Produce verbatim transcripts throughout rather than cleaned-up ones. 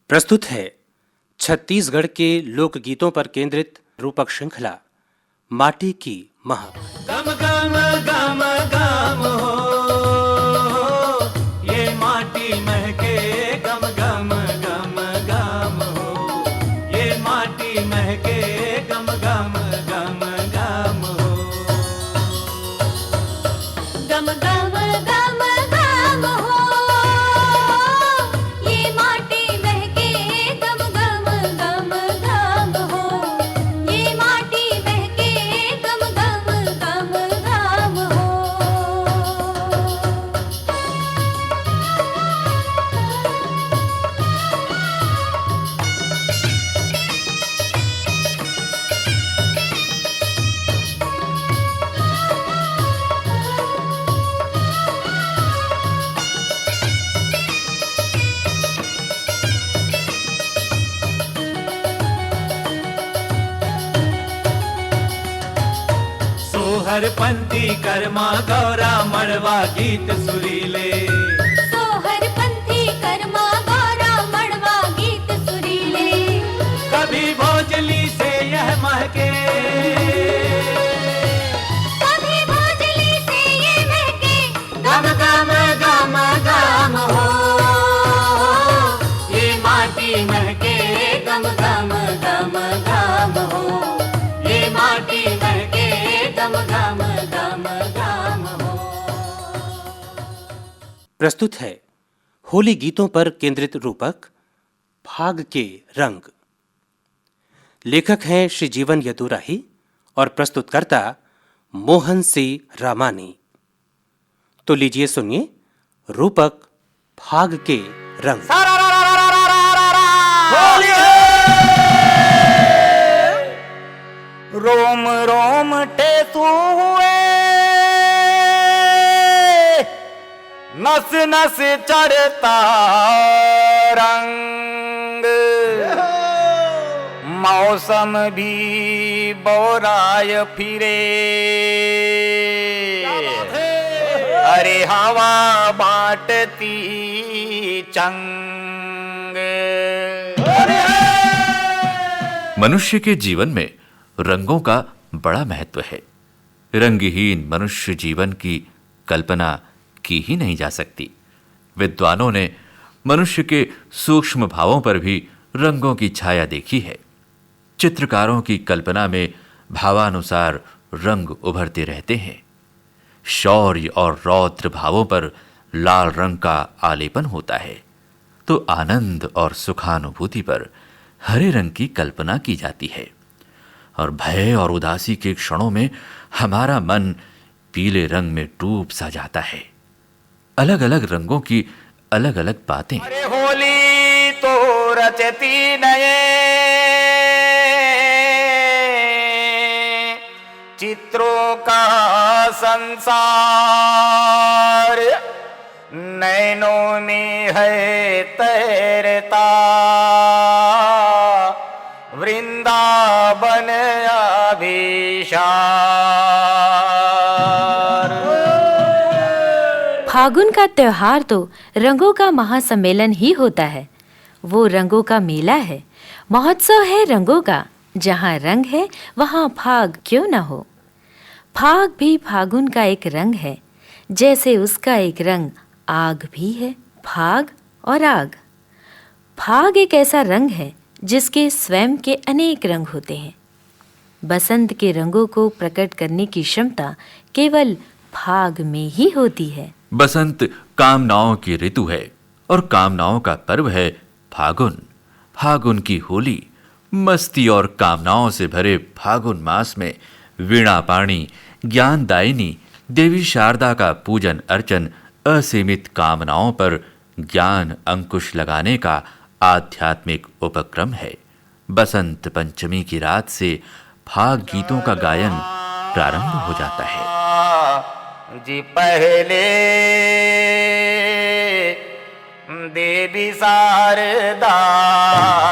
प्रस्तुत है छत्तीसगढ़ के लोकगीतों पर केंद्रित रूपक श्रृंखला माटी की महक। गम गम गम गम हो, ये माटी महके। गम गम गम गम हो, ये माटी महके। गम गम गम गम हो। गम गम गम गम हो, ये माटी महके। गम गम गम गम हो, ये माटी महके। गम गम गम गम हो। सोहर पंथी करमा गौरा मड़वा गीत सुरीले। सोहर पंथी करमा गौरा मड़वा गीत सुरीले। कभी भोजली से यह महके। कभी भोजली से ये महके। गम गम गम गम हो, ये माटी महके। गम गम गम गम हो, ये माटी महके। गम गम गम गम हो। प्रस्तुत है होली गीतों पर केंद्रित रूपक फाग के रंग। लेखक हैं श्री जीवन यदुराही और प्रस्तुतकर्ता मोहन सी रामानी। तो लीजिए सुनिए रूपक फाग के रंग। होली है। रोम रोम टेसू हुए, नस नस चढ़ता रंग। मौसम भी बौराय फिरे, क्या बात है? अरे हवा बांटती चंग। मनुष्य के जीवन में रंगों का बड़ा महत्व है। रंगहीन मनुष्य जीवन की कल्पना की ही नहीं जा सकती। विद्वानों ने मनुष्य के सूक्ष्म भावों पर भी रंगों की छाया देखी है। चित्रकारों की कल्पना में भावानुसार रंग उभरते रहते हैं। शौर्य और रौद्र भावों पर लाल रंग का आलेपन होता है, तो आनंद और सुखानुभूति पर हरे रंग की कल्पना की जाती है। और भय और उदासी के क्षणों में हमारा मन पीले रंग में डूब सा जाता है। अलग-अलग रंगों की अलग-अलग बातें। अरे होली तो रचती नए चित्रों का संसार, नैनों में है तैरता वृंदावन अभिशार। फागुन का त्योहार तो रंगों का महासम्मेलन ही होता है। वो रंगों का मेला है, महोत्सव है रंगों का। जहाँ रंग है, वहाँ फाग क्यों ना हो। फाग भी फागुन का एक रंग है, जैसे उसका एक रंग आग भी है। फाग और आग। फाग एक ऐसा रंग है, जिसके स्वयं के अनेक रंग होते हैं। बसंत के रंगों को प्रकट करने की क्षमता केवल फाग में ही होती है। बसंत कामनाओं की ऋतु है और कामनाओं का पर्व है फागुन। फागुन की होली, मस्ती और कामनाओं से भरे फागुन मास में वीणा पाणी, ज्ञानदायिनी देवी शारदा का पूजन अर्चन असीमित कामनाओं पर ज्ञान अंकुश लगाने का आध्यात्मिक उपक्रम है। बसंत पंचमी की रात से फाग गीतों का गायन प्रारंभ हो जाता है। जी पहले देवी शारदा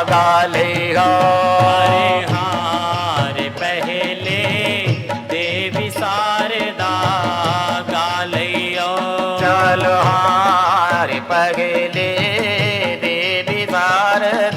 गाले हो। अरे हाँ रे, पहले देवी शारदा गाले हो। चलो हाँ रे, पहले देवी शारदा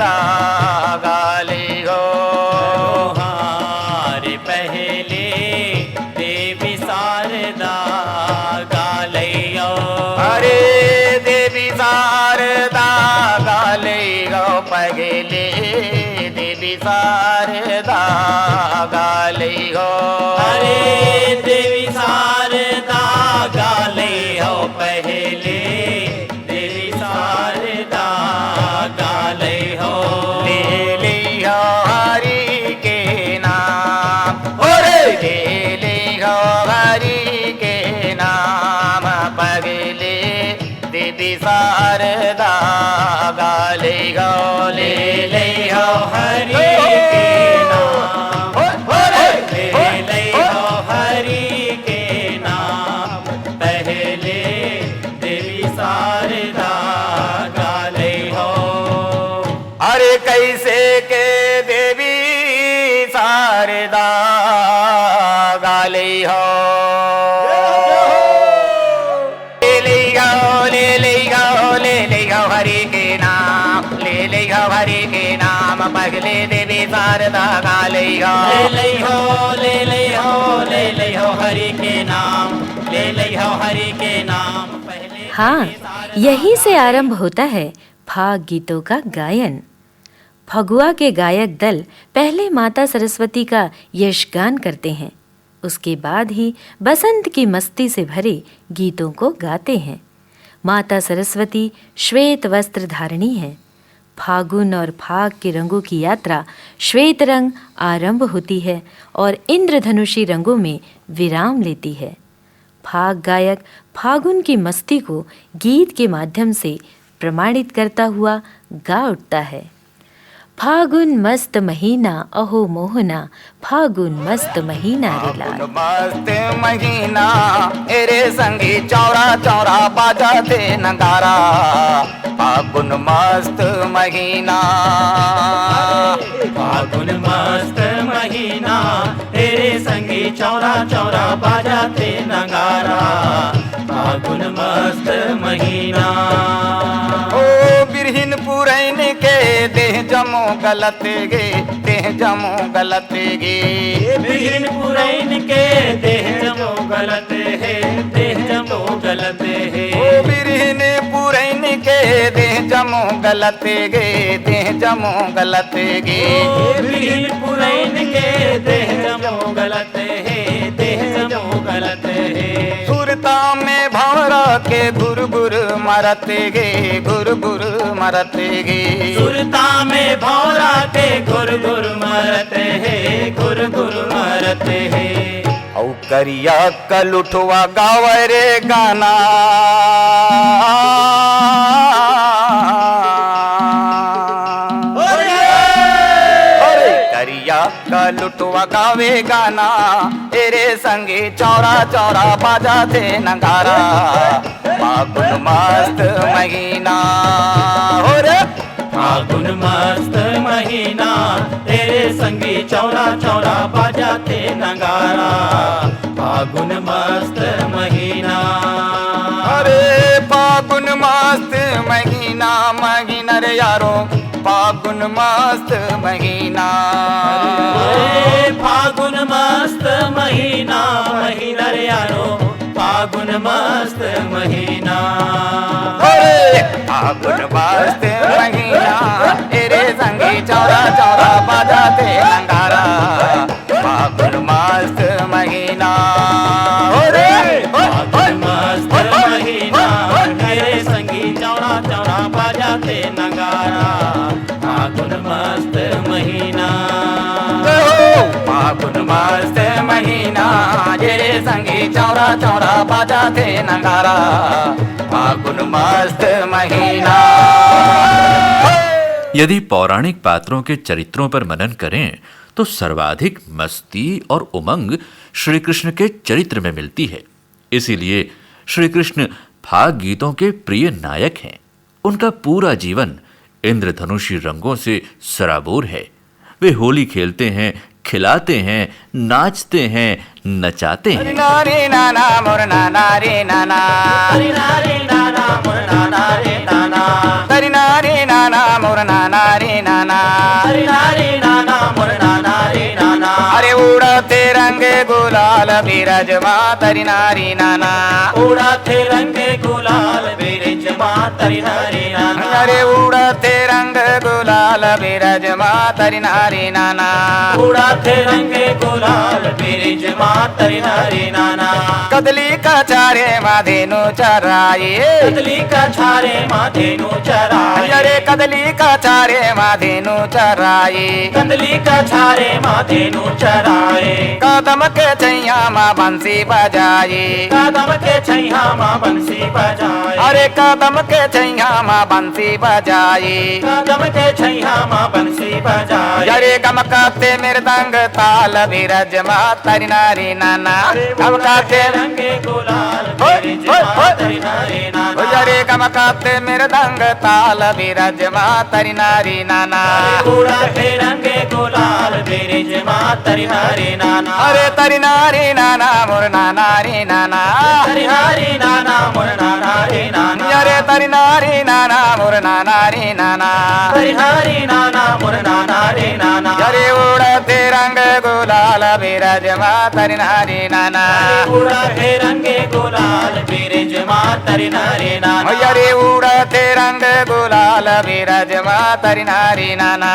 शारदा गा लेइहव, ले लेइहव हरि के नाम। हो, हो, हो, ले लेइहव हरि के नाम। पहले देवी शारदा गा लेइहव। अरे कैसे के देवी शारदा गा लेइहव। ले लेइहव, ले लेइहव, ले लेइहव हरि के नाम, ले लेइहव हरि के नाम, पहले देवी शारदा गा लेइहव। ले लेइहव, ले लेइहव, ले लेइहव हरि के नाम, ले लेइहव हरि के नाम, पहले हाँ, देवी शारदा यहीं से गा आरंभ होता है फाग गीतों का गायन। फगुआ के गायक दल पहले माता सरस्वती का यशगान करते हैं, उसके बाद ही बसंत की मस्ती से भरे गीतों को गाते हैं। माता सरस्वती श्वेत वस्त्र धारिणी है। फागुन और फाग के रंगों की यात्रा श्वेत रंग आरंभ होती है और इंद्रधनुषी रंगों में विराम लेती है। फाग गायक फागुन की मस्ती को गीत के माध्यम से प्रमाणित करता हुआ गा उठता है। फागुन मस्त महीना अहो मोहना, फागुन मस्त महीना रे लाल। फागुन मस्त महीना, एरे संगी चौरा चौरा बाजा दे नगारा। फागुन मस्त महीना। फागुन मस्त महीना, तेरे संगी चौरा चौरा बाजाते नगारा। फागुन मस्त महीना। ओ बिरहिन पुरैन के देह जमो गलत गे, देह जमो गलत गे। बिरहिन पुरैन के देह जमो गलत हे, देह जमो गलत हे। ओ बिरहिन पुरैन के देह जमो गलत गे, देह जमो गलत गे। ओ बिरहिन पुरैन के देह जमो गलत हे, देह जमो गलत हे। सुरता में भंवरा के घुर घुर मरत गे, घुर घुर मरत गे। सुरता में भंवरा के घुर घुर मरत हे, घुर घुर मरत हे। अउ करिया कलुठवा गावय रे गाना। अरे करिया कलुठवा गावे गाना, तेरे संगे चौरा चौरा बाजाथे नगारा। फागुन मस्त महीना हो रे। फागुन मस्त महीना, तेरे संगी चौरा चौरा बाजाथे नगारा। फागुन मस्त महीना। अरे फागुन मस्त महीना, महीना रे यारो, फागुन मस्त महीना। अरे फागुन मस्त महीना, महीना रे यारो, फागुन मस्त महीना। अरे फागुन मस्त महीना, तेरे संगी चौरा चौरा बाजाथे नगारा। फागुन मस्त महीना। अरे फागुन मस्त महीना, तेरे संगी चौरा चौरा बाजाथे नगारा। फागुन मस्त महीना। फागुन मस्त महीना, तेरे संगी चौरा चौरा बाजाथे नगारा। फागुन मस्त महीना। यदि पौराणिक पात्रों के चरित्रों पर मनन करें तो सर्वाधिक मस्ती और उमंग श्री कृष्ण के चरित्र में मिलती है। इसीलिए श्री कृष्ण फाग गीतों के प्रिय नायक हैं। उनका पूरा जीवन इंद्रधनुषी रंगों से सराबोर है। वे होली खेलते हैं, खिलाते हैं, नाचते हैं, नचाते हैं। नारी नाना मोर नाना रे नाना। हरी नारी नाना मोर नाना रे नाना। हरी नारी नाना मोर नाना रे नाना। हरी नारी नाना मोर नाना रे नाना। अरे उड़ाथे रंग गुलाल बिरज मा तरी नारी नाना। उड़ाथे रंग गुलाल बिरज मा तरी नारी नाना। अरे उड़ाथे रंग गुलाल बिरज मा तरिन हरी नाना। उड़ाथे रंग गुलाल बिरज मा तरिन हरी नाना। कदली कछारे मा धेनु चराए। कदली कछारे मा धेनु चराए। अरे कदली कछारे मा धेनु चराए। कदली कछारे मा धेनु चराए। कदम के छैया मा बंसी बजाए। कदम के छैया मा बंसी बजाए। अरे कदम के छैया मा बंसी बजाए। कदम के छैया मा बंसी बजाए। अरे गमकाथे मृदंग ताल बिरज मा तरिन हरी नाना। गमकाथे रंग गुलाल होय, बिरज होय, मा होय। तरिन हरी नाना। अरे गमकाथे मृदंग ताल बिरज मा तरिन हरी नाना। उड़ाथे रंग गुलाल बिरज मा तरिन हरी नाना। अरे तरिन हरी नाना मोर नाना रे नाना। तरिन हरी नाना मोर नाना रे नाना। अरे तरिन हरी नाना मोर नाना रे नाना। तरिन हरी नाना मोर नाना रे नाना। अरे उड़ाथे रंग गुलाल बिरज मा तरिन हरी नाना। उड़ाथे रंग गुलाल बिरज मा तरिन हरी नाना। अरे उड़ाथे रंग गुलाल बिरज मा तरिन हरी नाना।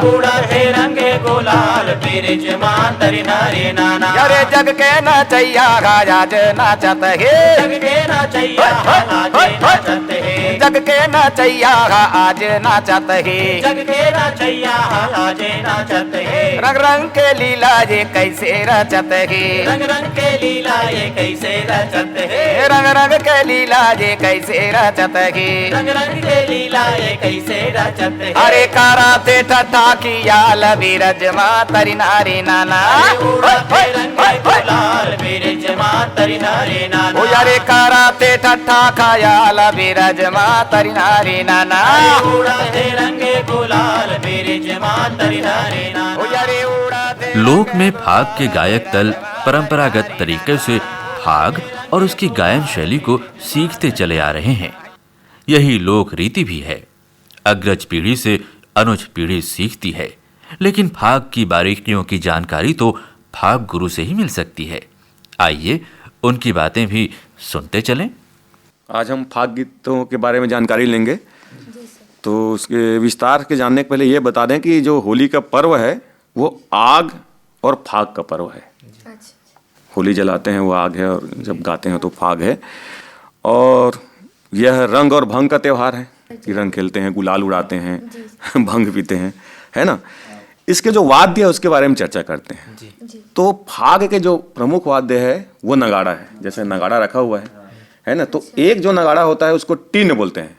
उड़ाथे रंग गुलाल बिरज मा तरिन हरी नाना। अरे जग के नचैया आज नाचत हे। जग के नचैया आज नाचत हे। जग के नचैया आज नाचत हे। जग के नचैया आज नाचत हे। रंग रंग के लीला ये कैसे रचत हे। रंग रंग के लीला ये कैसे रचत हे। रंग रंग के लीला ये कैसे रचत हे। रंग रंग के लीला ये कैसे रचत हे। अरे कराथे ठट्ठा खियाल बिरज मा तरिन हरी नाना। अरे उड़ाथे रंग गुलाल बिरज मा तरिन हरी नाना। ओ अरे कराथे ठट्ठा खियाल बिरज मा तरिन हरी नाना। अरे उड़ाथे रंग गुलाल बिरज मा तरिन हरी नाना। ओ अरे उड़ाथे लोक में फाग के गायक दल परंपरागत तरीके से फाग और उसकी गायन शैली को सीखते चले आ रहे हैं। यही लोक रीति भी है। अग्रज पीढ़ी से अनुज पीढ़ी सीखती है, लेकिन फाग की बारीकियों की जानकारी तो फाग गुरु से ही मिल सकती है। आइए, उनकी बातें भी सुनते चलें। आज हम फाग गीतों के बारे में जानकारी लेंगे। तो उसके विस्तार के जानने के पहले ये बता दें कि जो होली का पर्व है, वो आग और फाग का पर्व है। अच्छा। होली जलाते हैं, वो आग है, और जब गाते हैं, तो फाग है। और यह रंग और भंग का त्यौहार है कि रंग खेलते हैं, गुलाल उड़ाते हैं, भंग पीते हैं, है ना? इसके जो वाद्य है, उसके बारे में चर्चा करते हैं। जी। तो फाग के जो प्रमुख वाद्य है, वो नगाड़ा है। जैसे नगाड़ा रखा हुआ है, है ना? तो एक जो नगाड़ा होता है, उसको टीन बोलते हैं।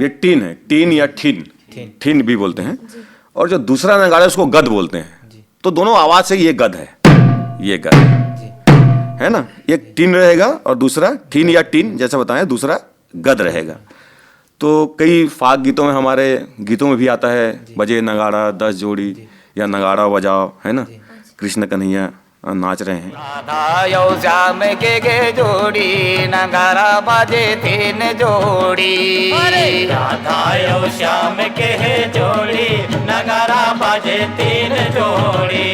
ये टीन है, टीन या ठीन, ठीन। ठीन भी बोलते हैं। जी। और जो दूसरा नगाड़ा है, उसको गद बोलते हैं। जी। तो दोनों आवाज से ये गद है, ये गद, जी। है ना? एक टीन रहेगा और दूसरा ठीन या टीन, जैसा बताएं, दूसरा गद रहेगा। तो कई फाग गीतों में, हमारे गीतों में भी आता है, जी। बजे नगाड़ा दस जोड़ी, जी। या नगाड़ा बजाओ, है ना? जी। कृष्ण कन्हैया नाच रहे हैं। राधा अउ श्याम के गे जोड़ी, नगाड़ा बाजे तीन जोड़ी। अरे राधा अउ श्याम के हे जोड़ी, नगाड़ा बाजे तीन जोड़ी।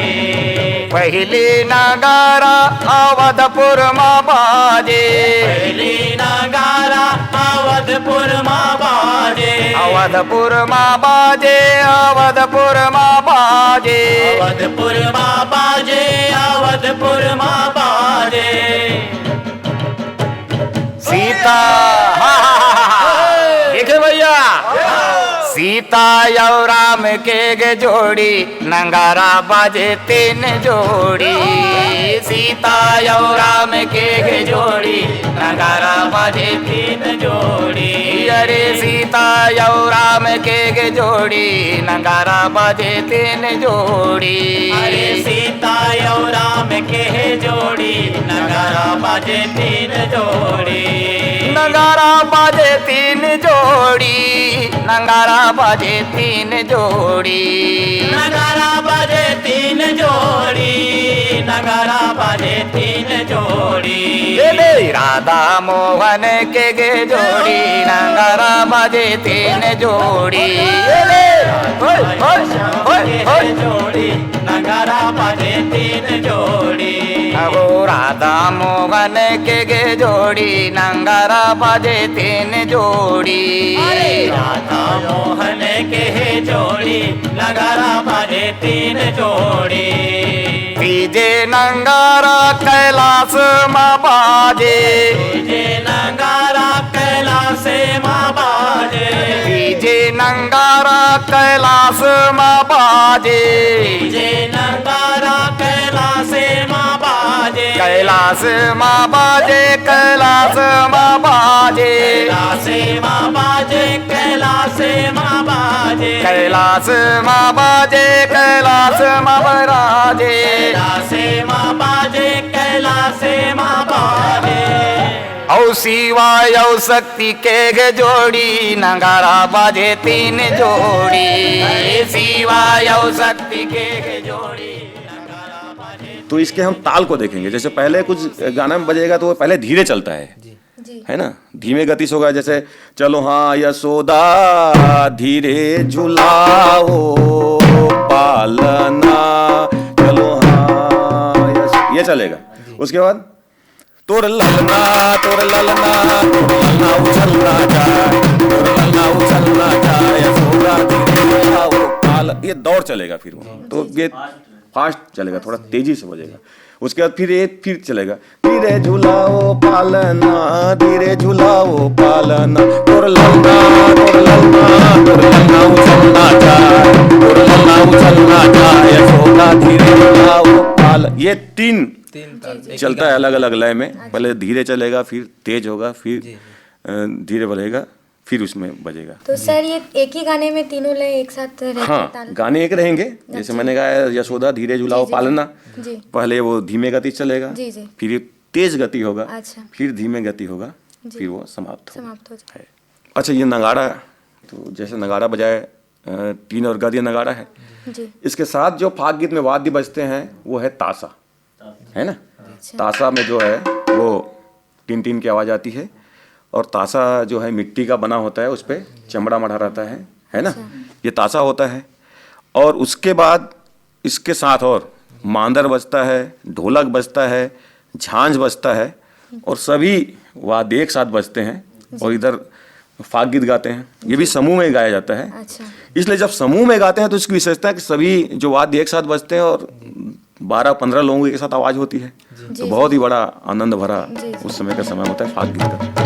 पहिली नगाड़ा अवधपुर मा बाजे। पहिली नगाड़ा अवधपुर मा बाजे। अवधपुर मा बाजे, अवधपुर मा बाजे। अवधपुर मा बाजे, अवधपुर मा बाजे। सीता, देखे भैया, सीता अउ राम के गे जोड़ी, नगाड़ा बाजे तीन जोड़ी। सीता अउ राम के गे जोड़ी, नगाड़ा बाजे तीन जोड़ी। अरे सीता अउ राम के गे जोड़ी, नगाड़ा बाजे तीन जोड़ी। अरे सीता अउ राम के जोड़ी, नगाड़ा बाजे तीन जोड़ी। नगाड़ा बाजे तीन जोड़ी, नगाड़ा बाजे तीन जोड़ी। नगाड़ा बाजे तीन जोड़ी, नगाड़ा बाजे तीन जोड़ी। ए ले राधा मोहन के गे जोड़ी, नगाड़ा बाजे तीन जोड़ी। ए ले, होय, होय, होय, होय। जोड़ी, नगाड़ा बाजे तीन जोड़ी। अहो राधा मोहन के गे जोड़ी, नंगारा बाजे तीन जोड़ी। अरे राधा मोहन के हे जोड़ी, नंगारा बाजे तीन जोड़ी। तीजे नंगारा कैलाश मा बाजे। तीजे नंगारा कैलाश मा बाजे। तीजे नंगारा कैलाश मा बाजे। तीजे नंगारा कैलाश मा बाजे। कैलाश मा बाजे, कैलाश मा बाजे। कैलाश मा बाजे, कैलाश मा बाजे। कैलाश मा बाजे, कैलाश मा बराजे। कैलाश मा बाजे, कैलाश मा बाजे। औ शिवाय औ शक्ति के गे जोड़ी, नगारा बाजे तीन जोड़ी। अरे शिवाय औ शक्ति के गे जोड़ी। तो इसके हम ताल को देखेंगे। जैसे पहले कुछ गाना में बजेगा तो वो पहले धीरे चलता है, जी। है ना, धीमे गति से होगा। जैसे चलो हाँ यशोदा धीरे झुलाओ पालना, चलो हाँ यश-, ये चलेगा। जी। उसके बाद तोर ललना, तोर ललना, तोर ललना उछलना जाए, तोर ललना उछलना जाए, यशोदा धीरे झुलाओ पाल-, ये दौड़ चलेगा फिर वो। जी। तो ये फास्ट चलेगा, थोड़ा तेजी से बजेगा। उसके बाद फिर ये फिर चलेगा, धीरे झुलाओ पालना, धीरे झुलाओ पालना, तोर ललना, तोर ललना, तोर ललना उछलना चाय, तोर ललना उछलना चाय, यशोदा धीरे झुलाओ पाल-, ये तीन तीन ताल एक ही चलता है गाने। अलग-अलग लय में। अच्छा। पहले धीरे चलेगा, फिर तेज होगा, फिर, जी, जी। अ, धीरे बढ़ेगा, फिर उसमें बजेगा। तो सर, ये एक ही गाने में तीनों लय एक साथ रहते हैं, हाँ, ताल? गाने एक रहेंगे। जैसे अच्छा। मैंने गाया, यशोदा धीरे झुलाओ जी, जी, जी। पालना, जी। पहले वो धीमे गति से चलेगा, जी, जी। फिर ये तेज गति होगा, अच्छा। फिर धीमे गति होगा, जी। फिर वो समाप्त होगा। समाप्त हो जाए। है। अच्छा, ये नगाड़ा, तो जैसे नगाड़ा बजाए, अ, तीन और गद्य नगाड़ा है। जी। इसके साथ जो फाग गीत में वाद्य बजते हैं, वो है तासा, है ना? अच्छा। तासा में जो है, वो टिन टिन की आवाज़ आती है। और तासा जो है, मिट्टी का बना होता है, उस पे चमड़ा मढ़ा रहता है, है ना? अच्छा। ये तासा होता है। और उसके बाद इसके साथ और मांदर बजता है, ढोलक बजता है, झांझ बजता है, और सभी वाद्य एक साथ बजते हैं जी। और इधर फाग गीत गाते हैं। ये भी जी। समूह में गाया जाता है। अच्छा। इसलिए जब समूह में गाते हैं, तो इसकी विशेषता है कि सभी जो वाद्य एक साथ बजते हैं और बारह पन्द्रह लोगों की एक साथ आवाज़ होती है। जी। तो जी, बहुत जी। ही बड़ा आनंद भरा जी, जी। उस समय का समय होता है फाग गीत का।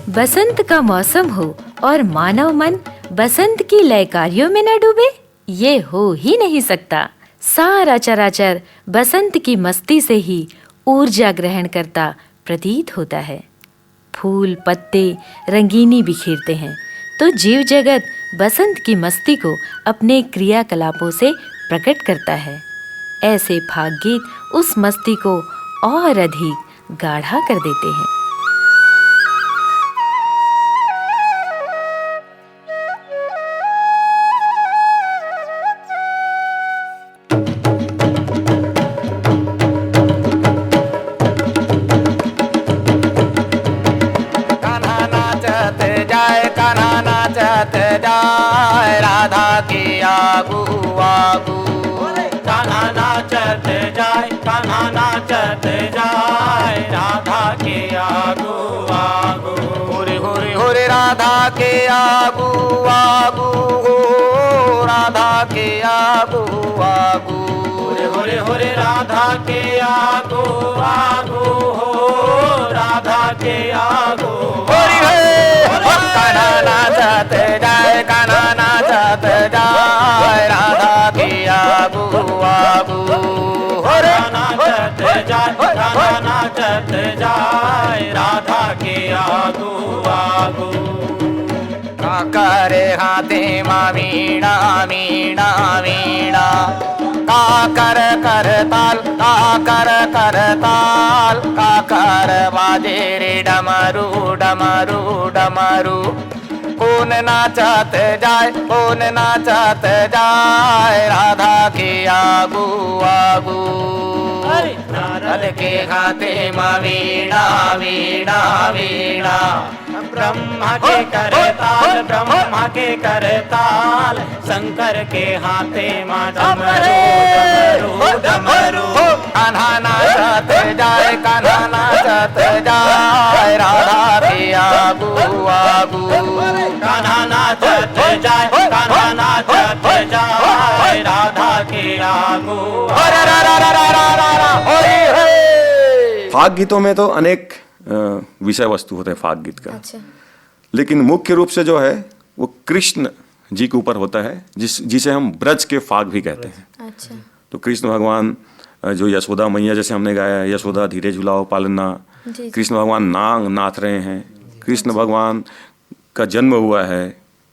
बसंत का मौसम हो और मानव मन बसंत की लयकारियों में न डूबे, ये हो ही नहीं सकता। सारा चराचर बसंत की मस्ती से ही ऊर्जा ग्रहण करता प्रतीत होता है। फूल, पत्ते रंगीनी बिखेरते हैं, तो जीव जगत बसंत की मस्ती को अपने क्रियाकलापों से प्रकट करता है। ऐसे फाग गीत उस मस्ती को और अधिक गाढ़ा कर देते हैं। कान्हा नाचत जाय, कान्हा नाचत जाय, राधा के आगू आगू। कान्हा नाचत जाय, कान्हा नाचत जाय, राधा के आगू आगू। होरे होरे होरे राधा के आगू आगू हो, राधा के आगू आगू। होरे होरे होरे राधा के आगू आगू हो, राधा के आगू। होरी हे, हो कान्हा नाचत जाय, कान्हा नाचत जाय, राधा के आगू आगू। होरे नाचत जाय, कान्हा नाचत जाय, राधा के आगू आगू। काकर हाथे मा वीणा, वीणा, वीणा। काकर करताल, काकर करताल। काकर बाजे रे डमरू, डमरू, डमरू। कोन नाचत जाय, कोन नाचत जाय, राधा के आगू, आगू। नारद के हाथे म वीणा, वीणा, वीणा। ब्रह्मा के करताल, ब्रह्मा के करताल, शंकर के हाथे म डमरू, डमरू, डमरू। कान्हा नाचत जाय, कान्हा नाचत जाय, राधा के आगू, आगू। कान्हा नाचत जाय, कान्हा नाचत जाय, राधा के आगू। अरे रा रा रा रा रा रा रा, होरी हे। फाग गीतों में तो अनेक, अ, विषय वस्तु होते हैं फाग गीत का। अच्छा। लेकिन मुख्य रूप से जो है, वो कृष्ण जी के ऊपर होता है, जिस, जिसे हम ब्रज के फाग भी कहते हैं। अच्छा। तो कृष्ण भगवान, अ, जो यशोदा मैया, जैसे हमने गाया है, "यशोदा धीरे झुलाओ पालना", जी, जी। कृष्ण भगवान नांग नाच रहे हैं, कृष्ण भगवान का जन्म हुआ है,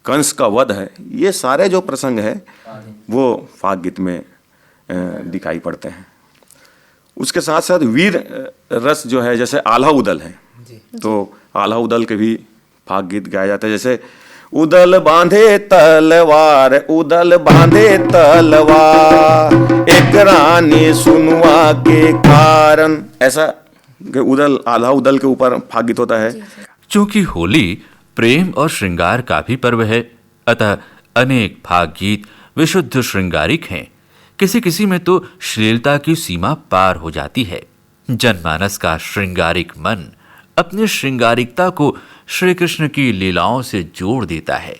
कंस का वध है, ये सारे जो प्रसंग है, वो फाग गीत में, अ, दिखाई पड़ते हैं। उसके साथ साथ वीर, अ, रस जो है, जैसे आल्हा उदल है, जी। तो आल्हा उदल के भी फाग गीत गाया जाता है, जैसे, "उदल बांधे तलवार, उदल बांधे तलवार, एक रानी सुनवा के कारण", ऐसा कि उदल, आल्हा उदल के ऊपर फाग गीत होता है। जी, जी। चूंकि होली प्रेम और श्रृंगार का भी पर्व है, अतः अनेक फाग गीत विशुद्ध श्रृंगारिक हैं। किसी किसी में तो श्लीलता की सीमा पार हो जाती है। जनमानस का श्रृंगारिक मन अपनी श्रृंगारिकता को श्री कृष्ण की लीलाओं से जोड़ देता है।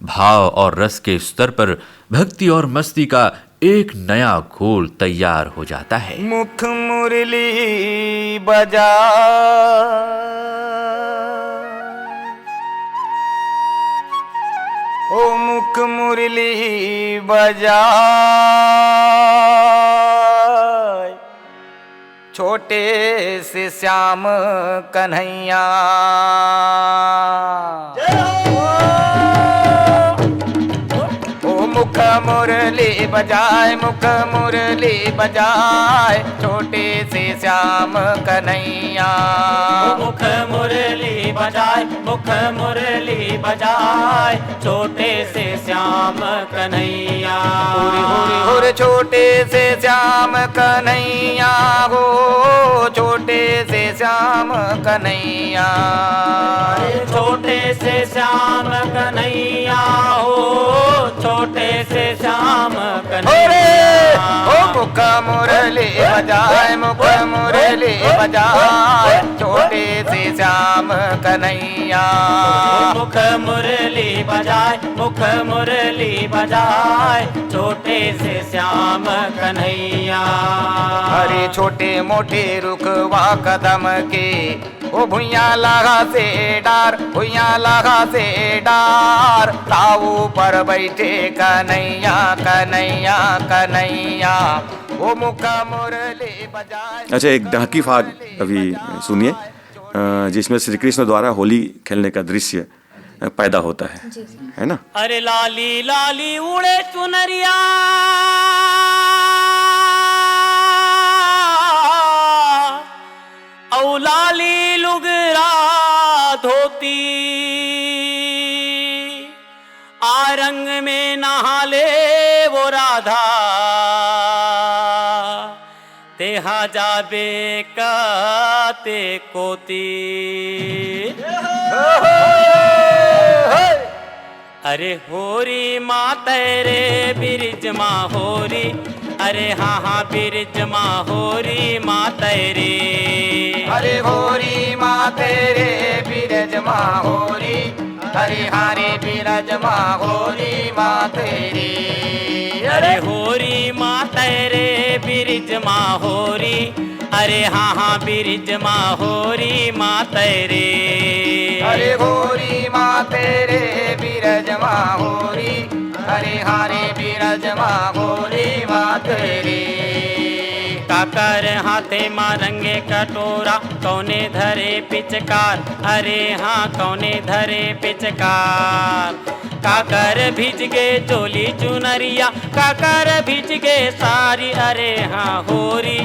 भाव और रस के स्तर पर भक्ति और मस्ती का एक नया घोल तैयार हो जाता है। मुख मुरली बजा, ओ मुख मुरली बजा, छोटे से श्याम कन्हैया। ओ मुख मुरली बजाए, मुख मुरली बजाए, छोटे से श्याम कन्हैया। ओ मुख मुरली बजाए, मुख मुरली बजाए, छोटे से श्याम कन्हैया। हुर, हुर, हुर, छोटे से श्याम कन्हैया हो, छोटे से श्याम कन्हैया। अरे छोटे से श्याम कन्हैया हो, छोटे से श्याम कन्हैया। अरे, ओ मुख मुरली बजाए, मुख मुरली बजाए, छोटे से श्याम कन्हैया। मुख मुरली बजाए, मुख मुरली बजाए, छोटे से श्याम कन्हैया। अरे छोटे मोटे रुखवा कदम के, ओ भुइयां लगा से डार, भुइयां लगा से डार, ताऊ पर बैठे कन्हैया, कन्हैया, कन्हैया। ओ मुख मुरली बजाए। अच्छा, एक डांकी फाग अभी सुनिए, अ, जिसमें श्री कृष्ण द्वारा होली खेलने का दृश्य, अ, पैदा होता है, जी, जी। है ना? अरे लाली लाली उड़े चुनरिया, औ लाली लुगरा धोती, आ रंग में नहा ले वो राधा, तेहा जाबे काते कोती। अरे होरी मातै रे बिरिज मा होरी, अरे हाँ हाँ बिरिज मा होरी मातै रे। अरे होरी मातै रे बिरिज मा होरी, अरे हाँ रे बिरिज मा होरी मातै रे। अरे होरी मातै रे बिरिज मा होरी, अरे हाँ हाँ बिरिज मा होरी मातै रे। अरे होरी मातै रे बिरिज मा होरी, अरे हाँ रे बिरिज मा होरी मातै रे। काकर हाथे मा रंगे कटोरा, कौने धरे पिचकार, अरे हाँ कौने धरे पिचकार। काकर भीज गे चोली चुनरिया, काकर भीज गे सारी, अरे हाँ होरी,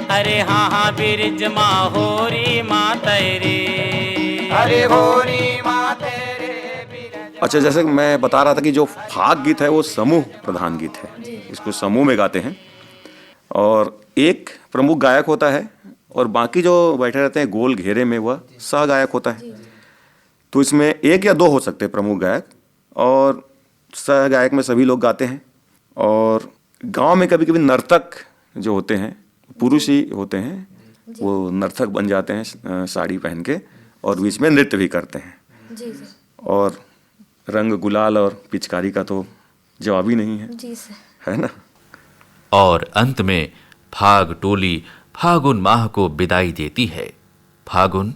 अरे हाँ हाँ बिरिज मा होरी मातै रे। अरे होरी मातै रे बिरिज। अच्छा, जैसे कि मैं बता रहा था कि जो फाग गीत है वो समूह प्रधान गीत है, इसको समूह में गाते हैं। और एक प्रमुख गायक होता है और बाकी जो बैठे रहते हैं गोल घेरे में, वह सह गायक होता है। तो इसमें एक या दो हो सकते हैं प्रमुख गायक, और सह गायक में सभी लोग गाते हैं। और गांव में कभी कभी नर्तक जो होते हैं, पुरुष ही होते हैं, वो नर्तक बन जाते हैं, अ, साड़ी पहन के, और बीच में नृत्य भी करते हैं। जी सर। और रंग गुलाल और पिचकारी का तो जवाब ही नहीं है, जी सर। है ना? और अंत में फाग टोली फागुन माह को विदाई देती है। फागुन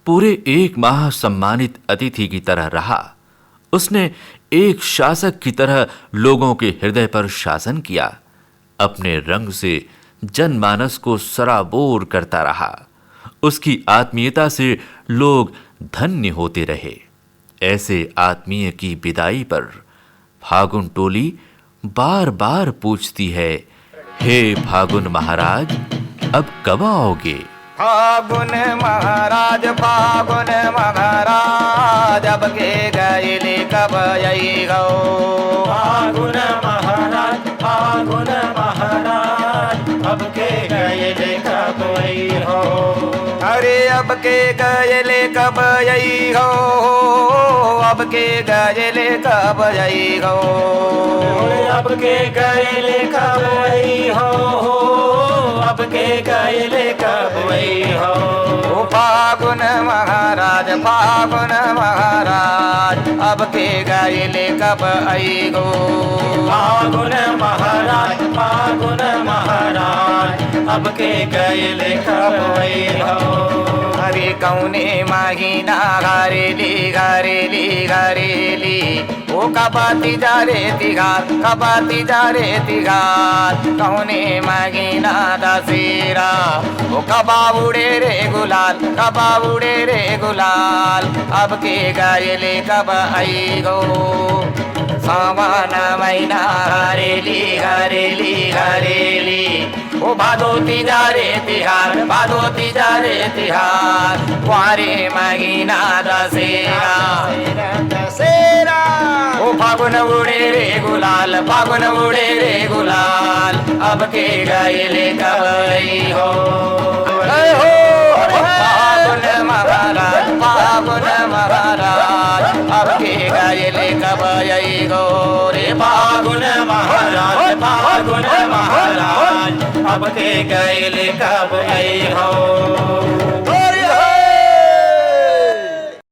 पूरे एक माह सम्मानित अतिथि की तरह रहा। उसने एक शासक की तरह लोगों के हृदय पर शासन किया। अपने रंग से जनमानस को सराबोर करता रहा। उसकी आत्मीयता से लोग धन्य होते रहे। ऐसे आत्मीय की विदाई पर फागुन टोली बार बार पूछती है, हे फागुन महाराज, अब कब आओगे? फागुन महाराज, फागुन महाराज, अब के गइले कब अइहो? फागुन महाराज, फागुन महाराज, अब के गइले कब अइहो? अरे अब के गइले कब अइहो? अब के गइले कब अइहो? अब के गइले कब अइहो? अब के गइले कब अइहो? ओ फागुन महाराज, फागुन महाराज, अब के गइले कब अइहो? फागुन महाराज, फागुन महाराज, अब के गइले कब अइहो? अरे कउने महीना घरेली, घरेली, घरेली, ओ कब तीजा रे तिहार, कब तीजा रे तिहार, कउने महीना दसेरा, ओ कब उड़े रे गुलाल, कब उड़े रे गुलाल, अब के गइले कब अइहो? सावन महीना घरेली, घरेली, घरेली, ओ भादो तीजा रे तिहार, भादो तीजा रे तिहार, क्वारे महीना दसेरा। दसेरा। ओ फागुन उड़े रे गुलाल, फागुन उड़े रे गुलाल, अब के गइले कब अइहो? अइहो। फागुन महाराज, फागुन महाराज, अब के गइले कब अइहो? रे फागुन महाराज, फागुन महाराज, अब के गइले कब अइहो?